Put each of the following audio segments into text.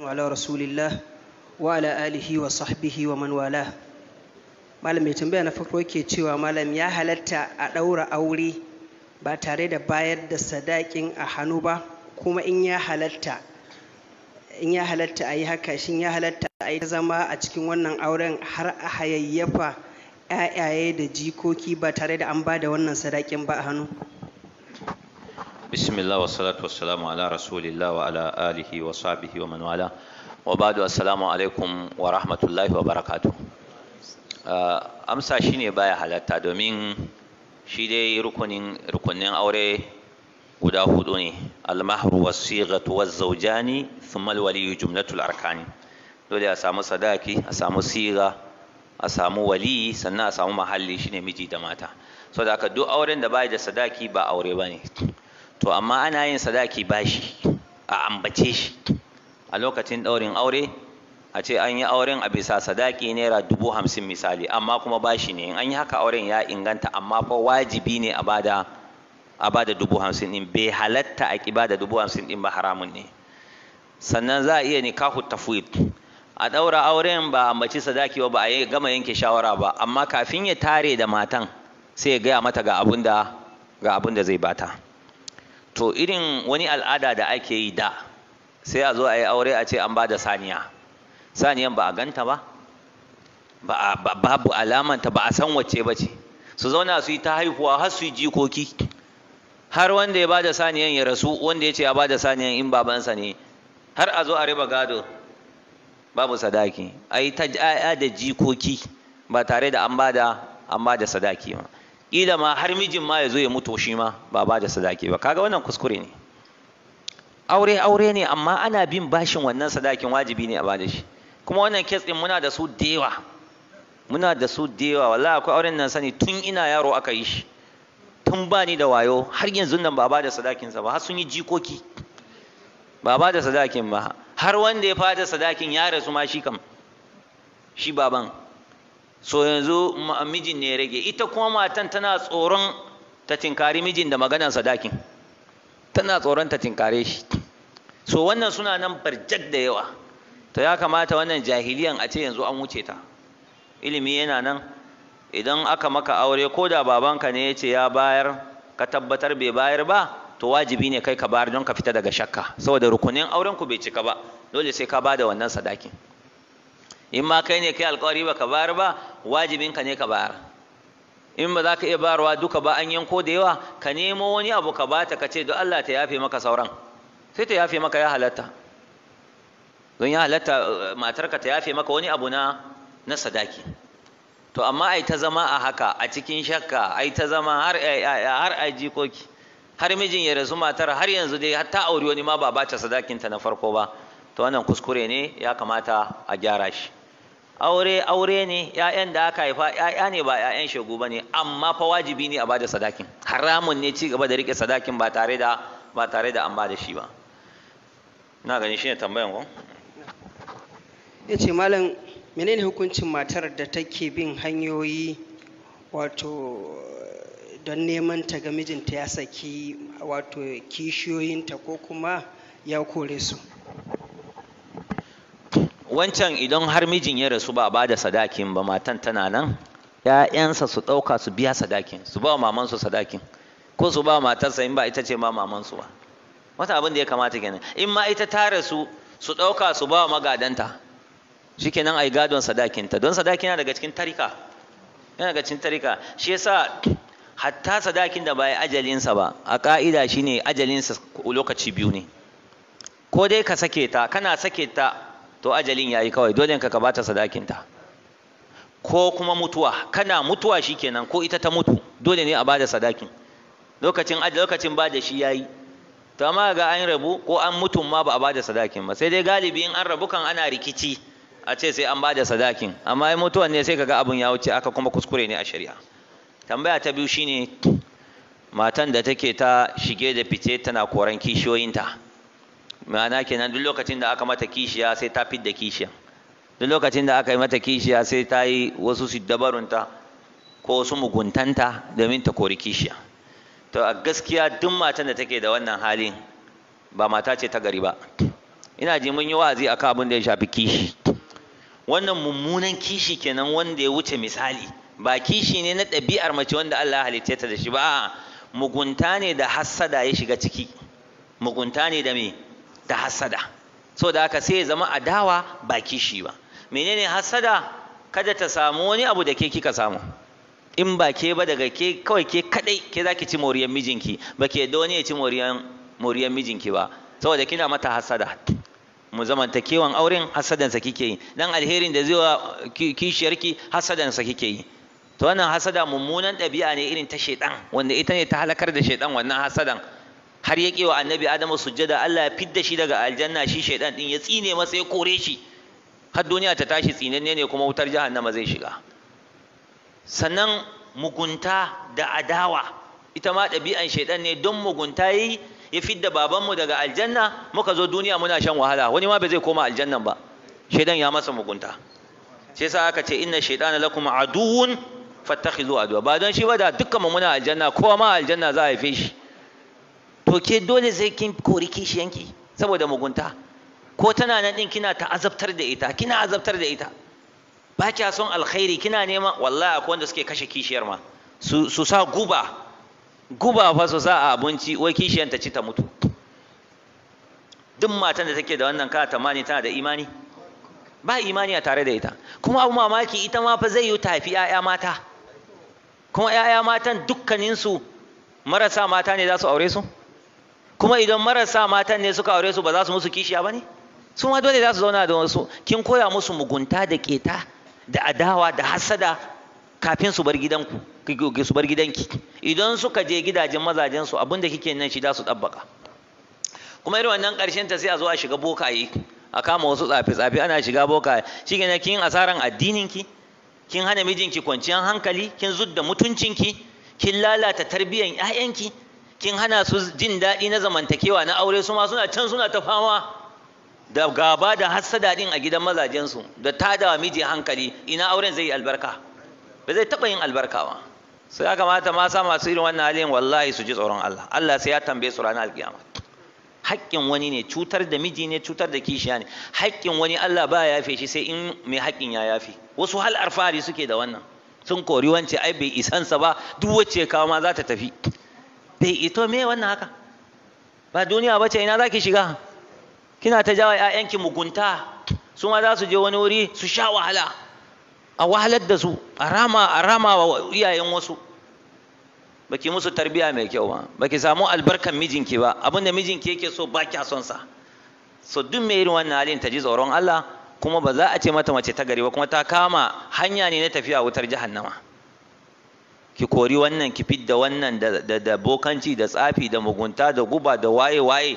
Ala rasulillah wa ala alihi wa sahbihi wa man wala. Malam, mai tambaya na farko ke cewa, malam, ya halatta a ɗaura aure ba tare da bayar da sadakin a hannu ba? Kuma in ya halatta a yi haka, shin ya halatta a yi zama a cikin wannan auren har a hayayyafa 'ya'yaye da jikoki ba tare da an ba da wannan sadakin ba a hannu? Bismillah wa salatu wa salamu ala rasulillah wa ala alihi wa sahbihi wa man wala, wa ba'du. Assalamu alaikum wa rahmatullahi wa barakatuh. Amsa shine baya halatta, domin shi dai rukunin aure guda hudu ne: almahru was-sighatu waz-zawjani thumma al-waliyyu jumlatul arkani. Dole a samu sadaki, a samu siga, a samu wali, sannan a samu mahalli, shine miji da mata. Saboda haka duk auren da bai da sadaki ba aure bane. To amma ana yin sadaki bashi, a ambace shi a lokacin ɗaurin aure, a ce an yi auren a bisa sadaki ₦50,000 misali, amma kuma bashi ne. In an yi haka, auren ya inganta, amma fa wajibi ne a bada 50,000 ɗin. Bai halatta a ƙi bada 50,000 ɗin ba, haramun ne. Sannan za a iya nikahu tafwid, a ɗaura auren ba a ambaci sadaki ba, ba a gama yanke shawara ba, amma kafin ya tare da matan sai ya gaya mata ga abun da zai bata. To irin wani al'ada da ake yi da, sai a zo a yi aure a ce an ba da saniya. Saniyan ba a ganta ba, babu alamanta, ba a san wacce ba ce. Su zauna su yi ta haihuwa har su yi jikoki, har wanda ya bada saniyan ya rasu, wanda ya ce ya bada saniyan in babansa ne, har a zo a riba gado babu sadaki. A yi ta 'ya'ya da jikoki ba tare da an bada sadaki ba. Ƙila ma har mijin ma ya zo ya mutu, shi ma ba ba da sadaki ba. Kaga wannan kuskure ne. Aure aure ne, amma ana bin bashin wannan sadakin, wajibi ne a bada shi. Kuma wannan case din muna da su da yawa, muna da su da yawa wallahi. Akwai auren nan sani, tun ina yaro aka yi shi, tun ba ni da wayo, har yanzu nan ba a bada sadakinsa ba, har sun yi jikoki ba a bada sadakin ba, har wanda ya fada sadakin ya rasu ma, shi kam shi baban. So yanzu mijin ne ya rage. Ita kuma matan tana tsoron ta tinkari mijin da maganan sadakin, tana tsoron ta tinkare shi. So wannan suna nan barjak da yawa. To ya kamata wannan jahiliyan a ce yanzu an wuce ta. Ilimi yana nan. Idan aka maka aure, ko da babanka ne ya ce ya bayar, ka tabbatar bai bayar ba, to wajibi ne kai ka bayar don ka fita daga shakka, saboda rukunin auren ku bai cika ba. Dole sai ka bada wannan sadakin. In ma kai ne kai alkawari ba ka bayar ba, wajibin ka ne ka bayar. In ba za ka iya bayarwa duka ba, an yanko da yawa, ka nemo wani abu ka bata, ka ce don Allah ta yafe maka sauran, sai ta yafe maka. Ya halatta, don ya halatta matarka ta yafe maka wani abu na sadaki. To amma ai ta zama a haka a cikin shakka, ai ta zama har ai jikoki, har mijin ya rasu, matar har yanzu dai har ta auri wani ma ba bata sadakinta na farko ba, to wannan kuskure ne, ya kamata a gyara shi. Aure aure ne, ƴaƴan da aka haifa ƴaƴa ne, ba ƴaƴan shegu ba ne, amma fa wajibi ne a bada sadakin. Haramun ne ci gaba da rike sadakin ba tare da an bada shi ba. Na gani shine tambayan ko? Ya ce, malam, menene hukuncin matar da take bin hanyoyi, wato don neman ta ga mijinta ya saki, wato kishiyoyinta, ko kuma ya kore su? Wancan idan har mijin ya rasu ba a bada sadakin ba, matan tana nan, ‘ya'yansa su ɗauka su biya sadakin, su ba wa mamansu sadakin, ko su ba matarsa in ba ita ce ma mamansu ba. Wata abin da ya kamata kenan. In ma ita ta rasu, su ɗauka su ba wa magadanta, shikenan ai gadon sadakinta, don sadaki yana daga cikin tarika, yana daga cikin tarika. Shi yasa hatta sadakin da ba ya ajalinsa ba, a ka'ida shine ajalinsa lokaci biyu ne. Ko dai ka sake ta, kana sake ta to ajalin yayi kawai, dole ka bata sadakinta. Ko kuma mutuwa, kana mutuwa shikenan, ko ita ta mutu, dole ne a bada sadakin, lokacin bada shi yayi. To amma ga an rabu ko an mutum ma ba a bada sadakin ba, sai dai galibi in an rabu kan ana rikici a ce sai an bada sadakin, amma in mutuwan ne sai kaga abun ya wuce aka, kuma kuskure ne a shari'a. Tambaya ta biyu shine matan da take ta shige da fice tana koran kishiyoyinta. Ma'ana kenan duk lokacin da aka mata kishiya sai ta fidda kishiya, duk lokacin da aka yi mata kishiya sai ta yi wasu su dabarunta ko wasu muguntanta domin ta kori kishiya. To a gaskiya duk matan da take da wannan halin ba mata ce ta gari ba. Ina ji mun yi wa'azi akan abin da ya shafi kishi. Wannan mummunan kishi kenan wanda ya wuce misali. Ba kishi ne na ɗabi'ar mace wanda Allah ya halicce ta da shi ba, a'a, mugunta ne da hassada ya shiga ciki. Mugunta ne da me? Da hassada. So da haka sai ya zama adawa ba kishi ba. Menene hassada? Kada ta samu wani abu da ke kika samu. In ba ke ba, daga ke kawai ke kadai ke zaki ci moriyar mijinki, ba ke da wani ya ci moriyar mijinki ba, saboda kina mata hassada. Mu zamantakewan auren hasadansa kike yi, dan alherin da zai wa kishiyarki hasadansa kike yi. To wannan hasada mummunan ɗabi'a ne irin ta shaidan, wanda ita ne ta halakar da shaidan. Wannan hasadan har ya wa annabi Adamu sujjada, Allah ya fidda shi daga aljanna. Shi shaidan din ya tsine masa, ya kore shi, har duniya ta tashi tsinanne ne, kuma wutar jahannama zai shiga. Sannan mugunta da adawa ita ma ɗabi'an shaidan ne. Don mugunta yayi ya fidda babanmu daga aljanna, muka zo duniya muna shan wahala. Wani ma bai zai koma aljannan ba, shaidan ya masa mugunta. Sai yasa aka ce inna shaytana lakum aduwwun fattakhidhu aduwwa. Ba don shi ba da dukkan mu muna aljanna, kowa ma aljanna za a haife shi. To ke dole sai kin kori kishiyanki saboda mugunta, ko tana nan din kina ta azabtar da ita, kina azabtar da ita, ba kya son alkhairi, kina neman. Wallahi akwai wanda suke kashe kishiyar ma, su sa guba, guba fa su sa a abinci, wai kishiyan ta ci ta mutu. Duk matan da take da wannan, kana tamani tana da imani? Ba imani a tare da ita. Kuma abu mamaki, ita ma fa zai yi ta haifi 'ya'ya mata, kuma 'ya'ya matan dukkaninsu marasa mata ne za su aure su. Kuma idan marasa matan ne suka aure su, ba za su musu kishiya ba ne? Su ma dole za su zauna da wasu. Kin koya musu mugunta da keta da adawa da hasada kafin su bar gidanku, su bar gidanki. Idan suka je gidajen mazajensu, abin da kike nan shi za su ɗabbaka. Kuma irin wannan ƙarshen ta sai a zo a shiga bokaye, a kama wasu tsafe-tsafe, ana shiga bokaye. Shi ne kin asaran addininki, kin hana mijinki kwanciyar hankali, kin zudda mutuncinki, kin lalata tarbiyyar 'ya'yanki, kin hana su jin daɗi na zamantakewa na aure. Su ma suna can suna ta fama da gaba da hassada din a gidan mazajensu da tada miji hankali. Ina auren zai yi albarka? Ba zai taɓa yin albarka ba. Sai ya kamata masa masu irin wannan halin, wallahi, su ji tsoron Allah. Allah sai ya tambaye su ranar alkiyama. Haƙƙin wani ne, cutar da miji ne, cutar da kishiya ne. Haƙƙin wani Allah ba ya yafe shi sai in mai haƙƙin ya yafe. Wasu hal alfahari suke da wannan, sun kori wance, ai bai isansa ba, duk wacce ya kawo ma za ta tafi. Bai ito me wannan haka ba duniya ba ce. Ina za ki shiga? Kina ta jawa 'ya'yanki mugunta, su ma za su je wani wuri su sha wahala, a wahalar da su, a rama wa iyayen wasu. Baki musu tarbiya mai kyau ba, baki samu albarkan mijinki ba, abinda mijinki yake so ba kya son sa. So duk mai irin wannan halin ta ji tsoron Allah. Kuma ba za a ce mata mace ta gari ba, kuma ta kama hanya ne na tafiya wutar jahannama. Ki kori wannan, ki fidda wannan da bokanci da tsafi da mugunta da guba da waye waye,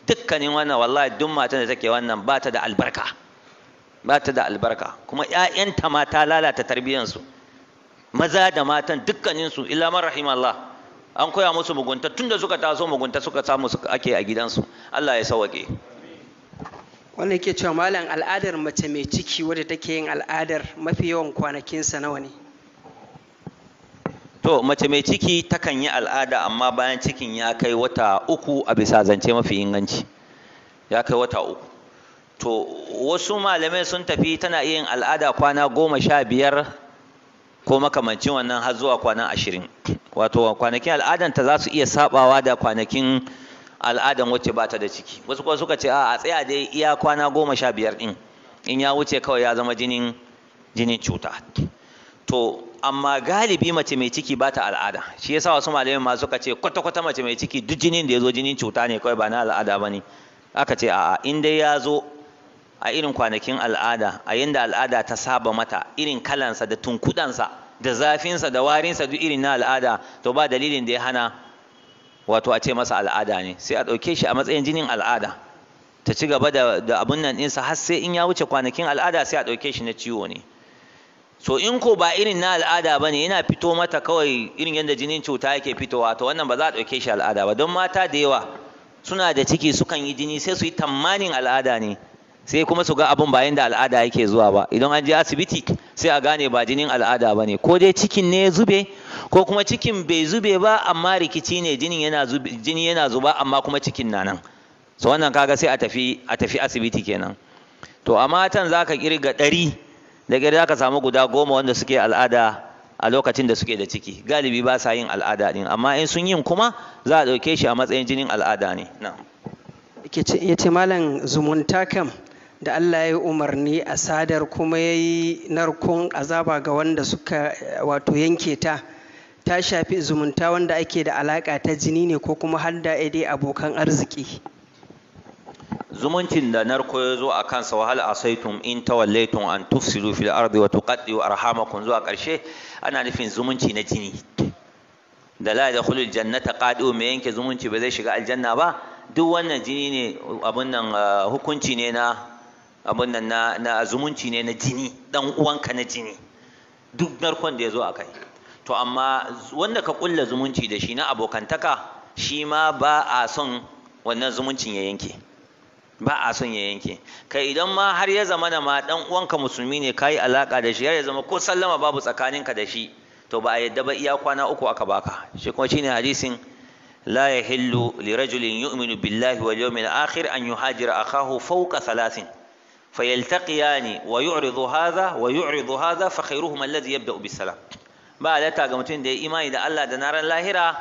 dukkanin wannan, wallahi duk matan da take wannan ba ta da albarka, ba ta da albarka. Kuma ƴaƴanta ma ta lalata tarbiyyansu, maza da matan dukkaninsu, illa man rahim Allah. An koya musu mugunta tunda suka taso, mugunta suka samu suka ake a gidansu. Allah ya sauwaƙe. Wannan ke cewa, malam, al'adar mace mai ciki wadda take yin al'adar mafi yawan kwanakinsa nawa ne? To, mace mai ciki takan yi al'ada, amma bayan cikin ya kai wata 3, a bisa zance mafi inganci ya kai wata 3. To wasu malamai sun tafi tana iya yin al'ada kwana 15 ko makamancin wannan, har zuwa kwana 20. Wato kwanakin al'adanta za su iya sabawa da kwanakin al'adan wacce ba ta da ciki. Wasu kuma suka ce a tsaya dai iya kwana 15 ɗin, in ya wuce kawai ya zama jinin cuta. To amma galibi mace mai ciki ba ta al'ada. Shi yasa wasu malamai ma suka ce kwata-kwata mace mai ciki duk jinin da ya zo jinin cuta ne kawai, ba na al'ada ba ne. Aka ce a'a, in dai ya zo a irin kwanakin al'ada, a yanda al'ada ta saba mata, irin kalansa da tunkudansa da zafinsa da warinsa, duk irin na al'ada, to ba dalilin da ya hana wato a ce masa al'ada ne. Sai a ɗauke shi a matsayin jinin al'ada, ta ci gaba da abun nan ɗinsa har sai in ya wuce kwanakin al'ada, sai a ɗauke shi na ciwo ne. So in ko ba irin na al'ada ba ne, yana fito mata kawai irin yadda jinin cuta yake fitowa, to wannan ba za a ɗauke shi al'ada ba. Don mata da yawa suna da ciki sukan yi jini, sai su yi tamanin al'ada ne, sai kuma su ga abun ba yanda al'ada yake zuwa ba. Idan an je asibiti sai a gane ba jinin al'ada ba ne, ko dai cikin ne ya zube, ko kuma cikin bai zube ba amma rikici ne, jinin yana zube, jini yana zuba amma kuma cikin na nan. So wannan kaga sai a tafi asibiti kenan. To a matan zaka kirga 100 da gari zaka samu guda 10 wanda suke al'ada a lokacin da suke da ciki. Galibi ba sa yin al'ada din, amma in sun yin kuma za a ɗauke shi a matsayin jinin al'ada ne. Na'am. Ya ce malam, zumunta kam da Allah ya yi umarni a sadar kuma ya yi narkon azaba ga wanda suka wato yanke ta, ta shafi zumunta wanda ake da alaka ta jini ne ko kuma har da dai abokan arziki? Zumuncin da narko ya zo a kansa, wa hal asaitum in tawallaitum an tufsidu fil ardi wa tuqaddiu arhamakum, zuwa ƙarshe, ana nufin zumunci na jini. Da la yadkhulul jannata qadi'u, mai yanke zumunci ba zai shiga aljanna ba. Duk wannan jini ne, abun nan hukunci ne na abun nan na zumunci ne na jini, dan uwanka na jini, duk narkon da ya zo a kai. To amma wanda ka kulla zumunci da shi na abokantaka, shi ma ba a son wannan zumuncin ya yanke, ba a son ya yanke. Kai idan ma har ya zama ma dan uwanka musulmi ne, kai alaka da shi, har ya zama ko sallama babu tsakaninka da shi, to ba a yadda ba, iya kwana 3 aka baka. Shi kuma shine hadisin la yahillu li rajulin yu'minu billahi wal yawmil akhir an yuhajira akahu fawqa thalathin fayaltaqiyani wa yu'ridu hadha wa yu'ridu hadha fa khayruhuma alladhi yabda'u bis salam. Ba halatta ga mutum da ya imani da Allah da naran lahira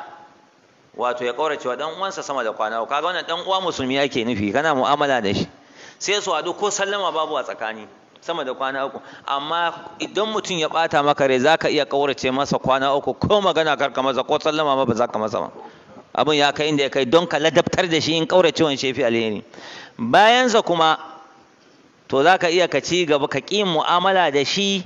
wato ya kaurace wa dan uwansa sama da kwana. Kaga wannan dan uwa musulmi yake nufi, kana mu'amala da shi, sai su haɗu ko sallama babu a tsakani sama da kwana 3. Amma idan mutum ya bata maka rai, zaka iya kaurace masa kwana 3, ko magana karka masa, ko sallama ma ba za ka masa ba. Abun ya kai inda ya kai, don ka ladabtar da shi in kauracewan shefi alheri. Bayansa kuma to zaka iya ka ci gaba ka ƙi mu'amala da shi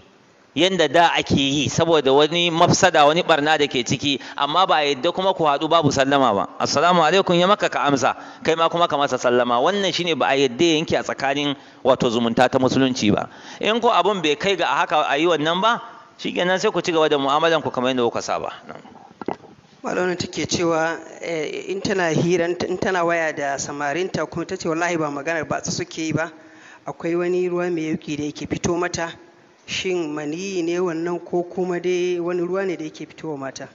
yanda da ake yi saboda wani mafsada, wani barna da ke ciki, amma ba a yadda kuma ku haɗu babu sallama ba. Assalamu alaikum ya maka, ka amsa, kai ma kuma ka masa sallama. Wannan shine ba a yadda yanke a tsakanin wato zumunta ta musulunci ba. In ko abun bai kai ga haka a yi wannan ba, shikenan sai ku ci gaba da mu'amalan ku kamar yadda kuka saba. Malamin take cewa in tana hira, in tana waya da samarinta, kuma tace wallahi ba maganar ba suke yi ba, akwai wani ruwa mai yauki da yake fito mata. Shin maniyi ne wannan ko kuma dai wani ruwa ne da yake fitowa mata?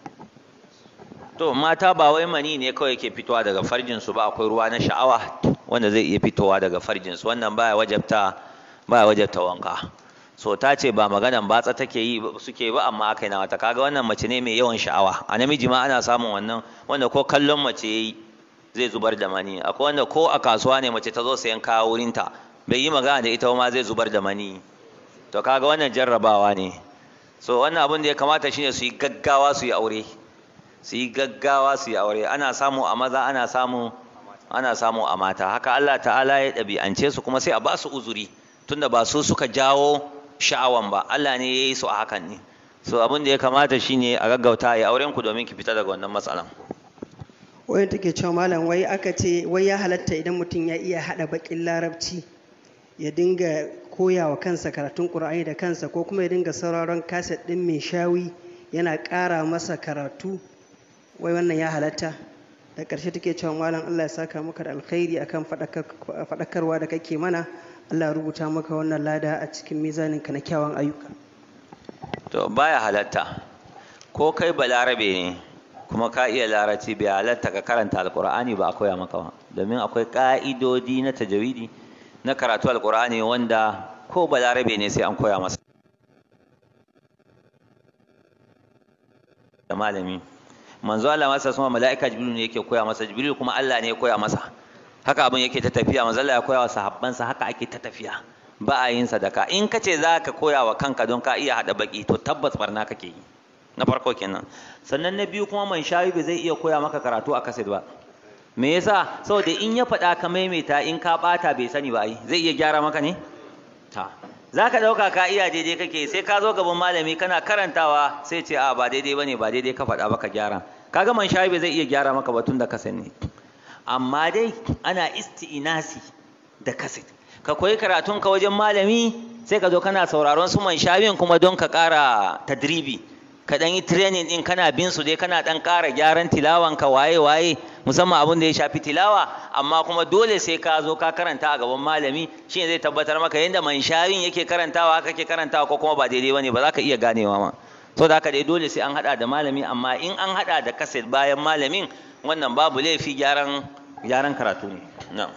To mata ba wai mani ne kawai yake fitowa daga farjin su ba, akwai ruwa na sha'awa wanda zai iya fitowa daga farjin su. Wannan baya wajabta wanka. So ta ce ba maganan batsa take yi suke ba, amma aka yi na mata. Kaga wannan mace ne mai yawan sha'awa. A namiji ma ana samun wannan, wanda ko kallon mace yayi zai zubar da mani. Akwai wanda ko a kasuwa ne mace ta zo sayan kaya wurinta, bai yi magana da ita ma zai zubar da mani. To kaga wannan jarrabawa ne. So wannan abin da ya kamata shine su yi gaggawa su yi aure, su yi gaggawa su yi aure. Ana samu a maza, ana samu a mata. Haka Allah ta'ala ya ɗabi'ance su, kuma sai a ba su uzuri tunda ba su suka jawo sha'awan ba, Allah ne ya yi su a hakan ne. So abin da ya kamata shine a gaggauta ya auren ku domin ki fita daga wannan matsalan. Wai take cewa malam, wai aka ce wai ya halatta idan mutum ya iya hada bakin larabci ya dinga koya wa kansa karatun Qur'ani da kansa, ko kuma ya dinga sauraron kaset din mai shawi yana ƙara masa karatu, wai wannan ya halatta? Da ƙarshe take cewa malam, Allah ya saka maka da alkhairi akan faɗakarwa da kake mana, Allah rubuta maka wannan lada a cikin mizaninka na kyawun ayyuka. To baya halatta, ko kai balarabe ne kuma ka iya larabci, bai halatta ka karanta alqur'ani ba a koya maka ba, domin akwai ka'idodi na tajawidi na karatu alqur'ani wanda ko balarabe ne sai an koya masa da malami. Manzo Allah masa suma mala'ika Jibril ne yake koya masa, Jibril kuma Allah ne ya koya masa. Haka abin yake ta tafiya. Manzo Allah ya koya wa sahabbansa, haka ake ta tafiya, ba a yin sadaka. In ka ce za ka koya wa kanka don ka iya haɗa baki, to tabbas barna kake yi. Na farko kenan. Sannan na biyu kuma, man shayi bai zai iya koya maka karatu a kaset ba. Me yasa? Saboda in ya faɗa ka maimaita, in ka ɓata bai sani ba, ai zai iya gyara maka ne? Ta za ka ɗauka ka iya daidai kake, sai ka zo gaban malami kana karantawa sai ce a ba daidai bane, ba daidai ka faɗa ba, ka gyara. Kaga man shayi bai zai iya gyara maka ba tun da kaset ne. Amma dai ana isti'inasi da kaset. Ka koyi karatun ka wajen malami, sai ka zo kana sauraron su man shawin kuma don ka ƙara tadribi, ka ɗan yi training ɗin, kana bin su dai, kana ɗan ƙara gyaran tilawan ka waye waye, musamman abin da ya shafi tilawa. Amma kuma dole sai ka zo ka karanta a gaban malami, shine zai tabbatar maka yadda man shawin yake karantawa haka kake karantawa, ko kuma ba daidai bane, ba za ka iya ganewa ma. So da haka dai dole sai an haɗa da malami. Amma in an haɗa da kaset bayan malamin, wannan babu laifi, gyaran karatu ne. Na'am.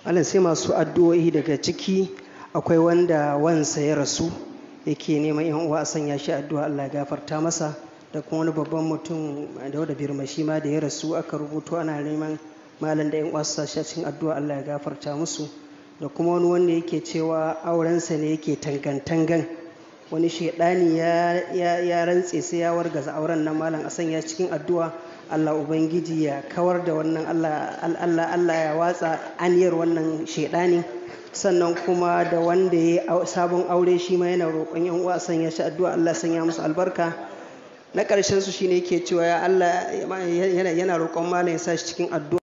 Malam, sai masu addu'o'i. Daga ciki akwai wanda wansa ya rasu, yake neman yan uwa a sanya shi addu'a, Allah ya gafarta masa, da kuma wani babban mutum da wanda Birma shi ma da ya rasu, aka rubuto ana neman malam da yan uwa su sa shi a cikin addu'a, Allah ya gafarta musu, da kuma wani wanda yake cewa aurensa ne yake tangan-tangan, wani shaidani ya rantse sai ya wargaza auren nan, malam a sanya cikin addu'a, Allah Ubangiji ya kawar da wannan, Allah ya watsa aniyar wannan shaidani. Sannan kuma da wanda ya sabon aure, shi ma yana roƙon yan uwa a sanya shi addu'a, Allah ya sanya musu albarka. Na ƙarshen su shine yake cewa ya Allah, yana roƙon malam ya sa shi cikin addu'a.